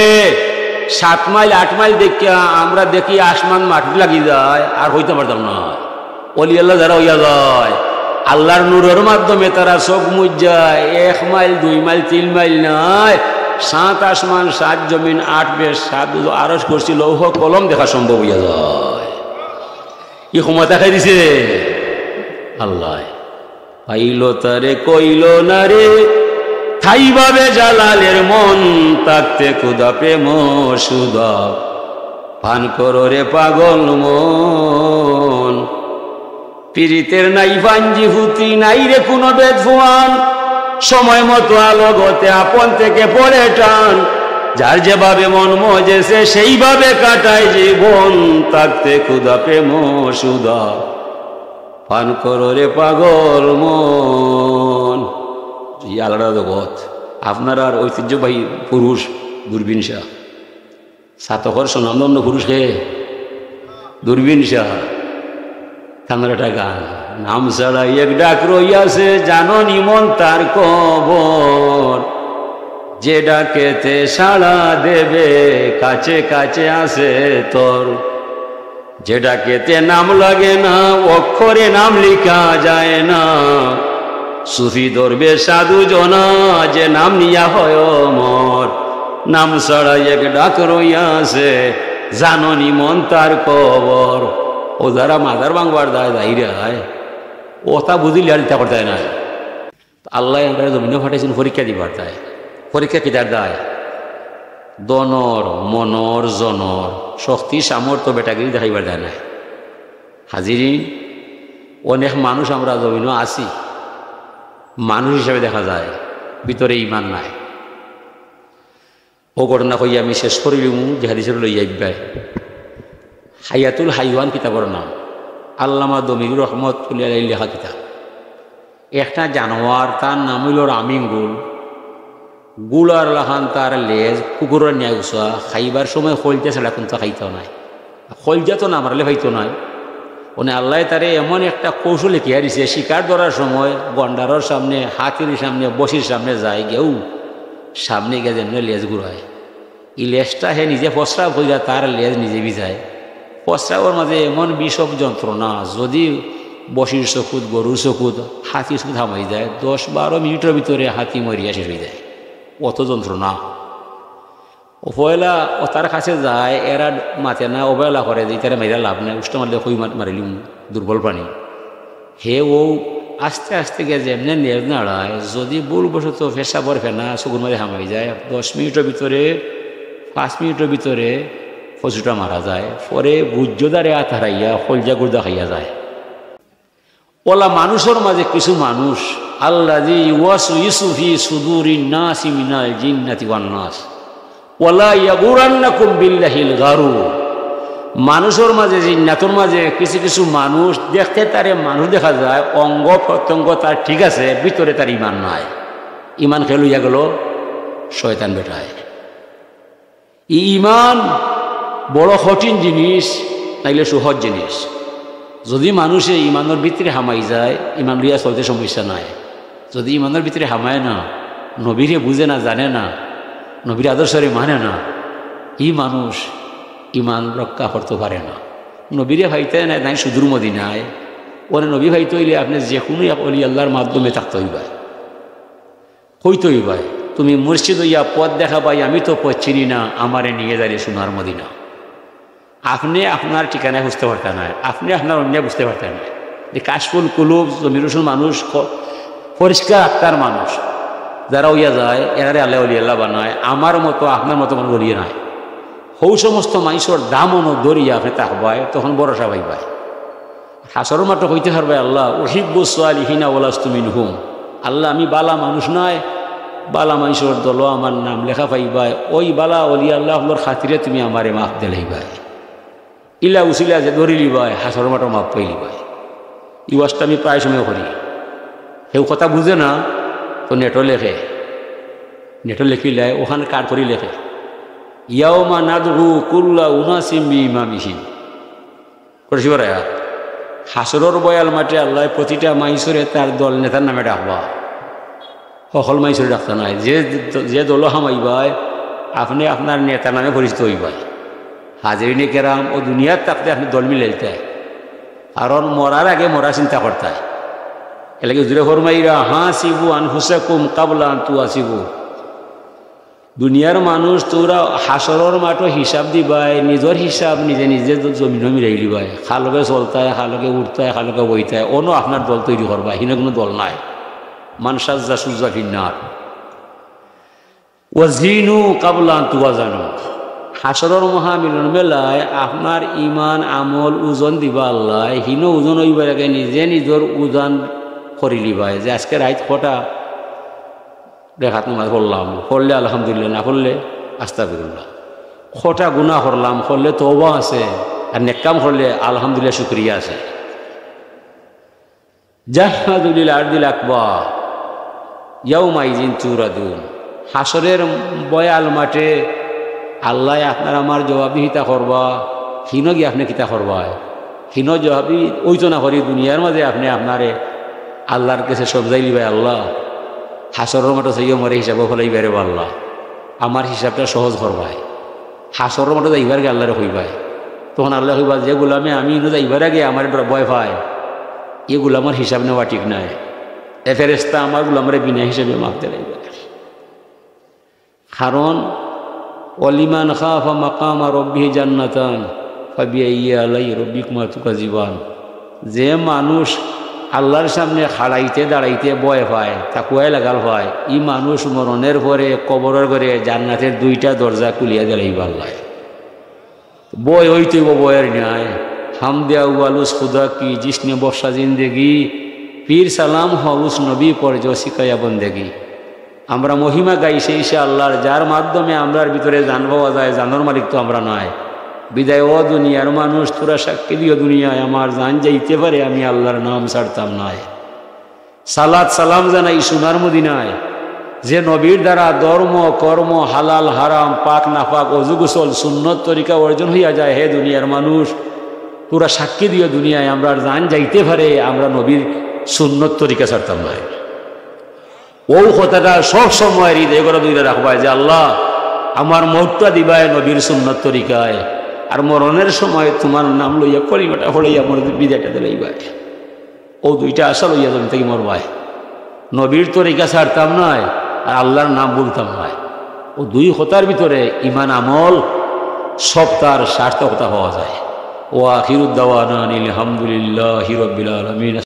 সাত মাইল, আট মাইল দেখিয়া আমরা দেখি আসমান মাটিত লাগি যায়, আর কইতাম পারতাম না। অলি আল্লাহ যারা অইয়া যায়, আল্লাহর নূরর মাধ্যমে তারা চউখ মুজিযায়, এক মাইল, দুই মাইল, তিন মাইল নায়, সাত আসমান, সাত জমিন, আট বেহেশত, সাত আরশ, কুরসি, লৌহ, কলম দেখা সম্ভব অইয়া যায়। ই ক্ষমতা কে দিছে? আল্লাহ। পাইল তারে কইল না রে, থাইবা বে জালালের মন, থাকতে খুদা প্রেম সুধা, পান করো রে পাগল মন। পিরিতের নাই পাঞ্জি ফুতি, নাই রে কুনু বেদ ফুয়ান, সময় মতো আলো গতে আপন থেকে পড়ে টান। যার যেভাবে মন মজেছে সেইভাবে কাটায় জীবন, থাকতে খুদা প্রেম সুধা, পান করো রে পাগল মন। ই আলাদা জগৎ। আপনারার ঐতিহ্যবাহী পুরুষ দূরবীন শাহ। ছাতকর স্বনামধন্য পুরুষ কে? দূরবীন শাহ। তানর একটা গান, "নাম ছাড়া এক ডাক রইয়াছে, জানো নি মন তার কবর। যে ডাকেতে সাড়া দেবে, কাছে কাছে আছে তোর। যে ডাকেতে নাম লাগে না, অক্ষরে নাম লিখা যায় না। সুফি দরবেশ সাধু জনা, যে নাম নিয়া হয় অমর। নাম ছাড়া এক ডাক রইয়াছে, জানো নি মন তার কবর।" অউ যারা মাজার ভাঙবার দায় যাইরায়, অতা বুঝিলে আর ইতা করতায় নায়। আল্লায় আমরারে জমিনো পাঠাইছইন পরীক্ষা দিবার দায়। পরীক্ষা কিতার দায়? ধনর, মনর, জনর, শক্তি, সামর্থ্য, বেটাগিরি দেখাইবার দায় নায়। হাজিরিন, অনেক মানুষ আমরা জমিনো আছি, মানুষ হিসাবে দেখা যায়, ভিতরে ইমান নাই। অউ ঘটনা কইয়া আমি শেষ করিলিমু, যে হাদিসর লইয়া ইবায়। হায়াতুল হাইওয়ান কিতাবর নাম, আল্লামা দমিরি রহমতুল্লাহি আলাইহির লেখা কিতাব। একটা জানোয়ার, তার নাম অইলো রামিং গুল। গুলার লাখান তার লেজ, কুকুরর ন্যায় উচা, খাইবার সময় কইলজা ছাড়া কুন্তা খাইতো নায়। কইলজা তো না মারলে পাইতো নায়। অনে আল্লায় তারে এমন একটা কৌশল হিকাইয়া দিছে, শিকার ধরার সময় গন্ডারর সামনে, হাতির সামনে, বশির সামনে যায় গেউ, সামনে গিয়া যেমনে লেজ ঘুরায়, ই লেজটা হে নিজে প্রস্রাব করিয়া তার লেজ নিজে ভিজায়। প্রস্রাবর মাঝে এমন বিষম যন্ত্রণা, যদি বশির চকুত, গরুর চকুত, হাতির চকুত হামাই যায়, দশ বারো মিনিটর ভিতরে হাতি মরিয়া শেষ অইযায়, অত যন্ত্রণা। অউ পয়লা অতার কাছে যায়, এরা মাতে না, অবহেলা করে যে ইতারে মারিয়া লাভ নাই, উষ্টা মারলে কই মার-, মারিলিমু, দুর্বল প্রাণী। হে অউ আস্তে আস্তে গিয়া যেমনে লেজ নাড়ায়, যদি ভুলবশত পেশাবর ফেনা চকুর মাঝে হামাই যায়, দশ মিনিটর ভিতরে, পাঁচ মিনিটর ভিতরে পশুটা মারা যায়। পরে গুজ্জদারে আত হারাইয়া কইলজা গুর্দা খাইয়া যায়। অলা মানুষর মাঝে কিছু মানুষ, আল্লাযী ইউওয়াসউইসু ফী সুদূরিন নাসি মিনাল জিন্নাতি ওয়ান নাস, ওয়ালা ইয়াগুরান্নাকুম বিল্লাহিল গারুর। মানুষর মাঝে, জিন্নাতর মাঝে কিছু কিছু মানুষ দেখতে তারে মানুষ দেখা যায়, অঙ্গ প্রত্যঙ্গ তার ঠিক আছে, ভিতরে তার ইমান নাই। ইমান কে লইয়া গেল? শয়তান বেটায়। ই ইমান বড় কঠিন জিনিস, নাইলে সহজ জিনিস। যদি মানুষে ইমানর ভিতরে হামাই যায়, ইমান লইয়া চলতে সমস্যা নাই। যদি ইমানর ভিতরে হামায় না, নবীরে বুঝে না, জানে না, নবীর আদর্শরে মানে না, ই মানুষ ইমান রক্ষা করতো পারে না। নবীরে পাইতায় নায়, তাইন সুদূর মদিনায়। অনে নবী পাইতো অইলে আপনে যেকুনু এক অলি আল্লার মাধ্যমে থাকতো অইবায়, কইতো অইবায়, "তুমি মুর্শিদ অইয়া পথ দেখাবায়, আমি তো পথ চিনি না, আমারে নিয়া যাইরে সোনার মদিনা।" আপনে আপনার ঠিকানা বুঝতে পারতা নায়, আপনে আপনার অন্যায় বুঝতে পারতা নায়। যে কাশফুল কুলুব, জমির উসুল মানুষ, খ-, পরিষ্কার আত্মার মানুষ, যারা অইয়া যায়, এরারে আল্লায় অলি আল্লা বানায়। আমার মতো, আপনার মতো মানুষ অলি নায়। হউ সমস্ত মানষর দামনো ধরিয়া আপনে থাকবায়, তখন ভরসা পাইবায়। হাশরর মাঠো কইতে পারবায়, "আল্লাহ, উহিব্বুস সালিহিনা ওয়ালাস্তু মিনহুম।" আল্লাহ, আমি বালা মানুষ নায়, বালা মানষর দলো আমার নাম লেখা পাইবায়, ওই বালা অলি আল্লা অকলর খাতিরে তুমি আমারে মাফ দিলাইবায়। ইলা উসিলা যে ধরিলিবায়, হাশরর মাঠো মাফ পাইলিবায়। ই ওয়াজটা আমি প্রায় সময় করি। কেউ কথা বুঝে না, তো নেটো লেখে, নেটো লেখিলায়, অখান কার করি লেখে, "ইয়াউমা নাদউ কুল্লা উনাসিম বিইমামিহিম।" করেছি বড় আয়াত। হাশরর বয়াল মাঠে আল্লায় প্রতিটা মানষরে তার দল নেতার নামে ডাকবা। হকল মানষরে ডাকতা নায়। যে, যে দলো হামাইবায়, আপনে আপনার নেতার নামে পরিচিত অইবায়। হাজিরিনে কেরাম, অউ দুনিয়াত থাকতে আপনে দল মিলাইতায়। কারণ মরার আগে মরার চিন্তা করতায়। এরলাগি হুজুরে ফরমাইরা, "হাসিবু আনফুসাকুম কাবলা আন তুহাসিবু।" দুনিয়ার মানুষ, তোরা হাশরর মাঠো হিসাব দিবায়, নিজর হিসাব নিজে নিজে জ-, জমিনো মিলাইলিবায়। কালকে চলতায়, কালকে উঠতায়, কালকে বইতায়, অনো আপনার দল তৈরি করবায়, হিনো কুনু দল নায়। মান শাজ্জা শুজ্জা ফিন্নার। ওয়াজিনু কাবলা আন তুওয়াজানু। হাশরর মহামিলন মেলায় আপনার ইমান আমল ওজন দিবা আল্লায়, হিনো ওজন অইবার আগে নিজে নিজর ওজন করিলিবায় যে আজকে রাইত কটা রেকাত নামাজ পড়লাম, পড়লে আলহামদুলিল্লাহ, না পড়লে আস্তাগফিরুল্লাহ। কটা গুনা করলাম, করলে তওবা আছে, আর নেক কাম করলে আলহামদুলিল্লাহ, শুকরিয়া আছে। জাহহাদু লিল আরদিল আকবার, ইয়াউমাইজিন তুরাদুন। হাশরের বয়াল মাঠে আল্লায় আপনার আমার জবাবদিহিতা করবা, হিনো গিয়া আপনে কিতা করবায়? হিনো জবাবদি অইতো না করি দুনিয়ার মাঝে আপনে আপনারে আল্লার গেছে সমঝাইলিবায়, "আল্লা, হাশরর মাঠো চাইও মরে হিসাবো ফালাইবায় রে আল্লা, আমার হিসাবটা সহজ করবায়।" হাশরর মাঠো যাইবার আগে আল্লারে কইবায়। তখন আল্লায় কইবা, "যে গুলামে আমি ইনো যাইবার আগে আমারে ডর-, ভয় পায়, ই গুলামর হিসাব নেওয়া ঠিক নায়। এ ফেরেশতা আমার গুলামরে বিনা হিসাবে মাফ দিলাইবা।" কারণ, "ওয়ালিমান খাফা মাকামা রাব্বিহি জান্নাতান, ফাবিআইয়ি আলাই রাব্বিকুমা তুকাজিবান।" যে মানুষ আল্লার সামনে খাড়াইতে দাঁড়াইতে ভয় পায়, তাকওয়ায় লাগাল পায়, ই মানুষ মরণের পরে কবরর ঘরে জান্নাতের দুইটা দরজা খুলিয়া দিলাইবা আল্লায়। ভয় অইতো অইবো, ভয়ের নাই। হামদে আউয়াল উস খুদা কি, জিসনে বখশা জিন্দেগি, ফির সালাম হ উস নবী পর জো সিকায়া বন্দেগি। আমরা মহিমা গাই সেই সে আল্লার, যার মাধ্যমে আমরার ভিতরে জান পাওয়া যায়, জানর মালিক তো আমরা নায়। বিদায় ও দুনিয়ার মানুষ, তোরা সাক্ষী দিও দুনিয়ায়, আমার জান যাইতে পারে, আমি আল্লার নাম ছাড়তাম নায়। সালাত সালাম জানাই সোনার মদিনায়, যে নবীর দ্বারা ধর্ম, কর্ম, হালাল, হারাম, পাক, নাপাক, অজু, গোসল, সুন্নত, তরিকা অর্জন হইয়া যায়। হে দুনিয়ার মানুষ, তোরা সাক্ষী দিও দুনিয়ায়, আমরার জান যাইতে পারে, আমরা নবীর সুন্নত তরিকা ছাড়তাম নায়। অউ কথাটা সব সময় হৃদয় করে ধরে রাখবায় যে, "আল্লা, আমার মউতটা দিবায় নবীর সুন্নত তরিকায়, আর মরণের সময় তুমার নাম লইয়া কলিমাটা পড়াইয়া আমার বিদায়টা দিলাইবায়।" অউ দুইটা আশা লইয়া জমিন থাকি মরবায়। নবীর তরিকা ছাড়তাম নায়, আর আল্লার নাম ভুলতাম নায়। অউ দুই কথার ভিতরে ইমান আমল সব তার সার্থকতা পাওয়া যায়। ওয়া আখিরুদ দাওয়ানা আনিল হামদুলিল্লাহি রাব্বিল আলামিন।